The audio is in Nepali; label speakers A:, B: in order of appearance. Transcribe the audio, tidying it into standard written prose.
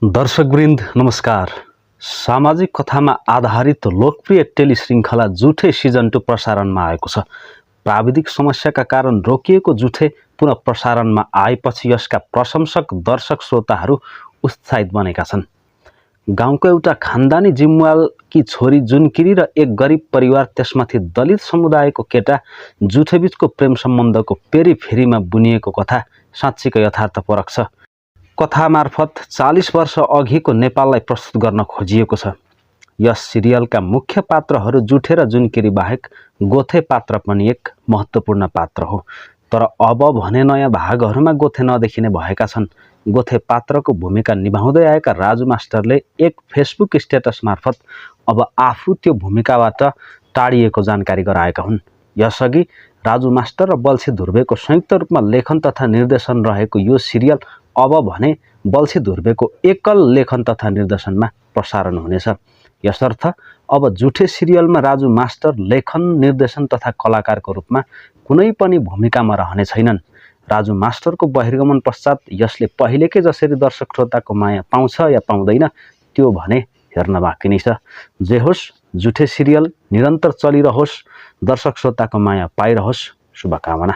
A: दर्शकवृन्द नमस्कार। सामाजिक कथामा आधारित लोकप्रिय टेलिश्रृङ्खला जुठे सिजन 2 प्रसारणमा आएको छ। प्राविधिक समस्याका कारण रोकिएको जुठे पुनः प्रसारणमा आएपछि यसका प्रशंसक दर्शक श्रोताहरू उत्साहित बनेका छन्। गाउँको एउटा खानदानी जिम्वालकी छोरी जुनकिरी र एक गरिब परिवार त्यसमाथि दलित समुदायको केटा जुठेबीचको प्रेम सम्बन्धको पेरिफेरीमा बुनिएको कथा साँच्चीकै यथार्थपरक छ। कथा मार्फत 40 वर्ष अघिको नेपाललाई प्रस्तुत गर्न खोजिएको छ। यस सिरियलका मुख्य पात्रहरू जुठे र जुनकिरी बाहेक गोथे पात्र पनि एक महत्त्वपूर्ण पात्र हो। तर अब भने नयाँ भागहरूमा गोथे नदेखिने भएका छन्। गोथे पात्रको भूमिका निभाउँदै आएका राजु मास्टरले एक फेसबुक स्टेटस मार्फत अब आफू त्यो भूमिकाबाट टाढिएको जानकारी गराएका हुन्। यसअघि राजु मास्टर र बल्छी धुर्वेको संयुक्त रूपमा लेखन तथा निर्देशन रहेको यो सिरियल अब भने बल्छी धुर्वेको एकल लेखन तथा निर्देशनमा प्रसारण हुनेछ। यसर्थ अब जुठे सिरियलमा राजु मास्टर लेखन निर्देशन तथा कलाकारको रूपमा कुनै पनि भूमिकामा रहने छैनन्। राजु मास्टरको बहिर्गमन पश्चात यसले पहिलेकै जसरी दर्शक श्रोताको माया पाउँछ या पाउँदैन त्यो भने हेर्न बाँकी नै छ। जे होस्, जुठे सिरियल निरन्तर चलिरहोस्, दर्शक श्रोताको माया पाइरहोस्, शुभकामना।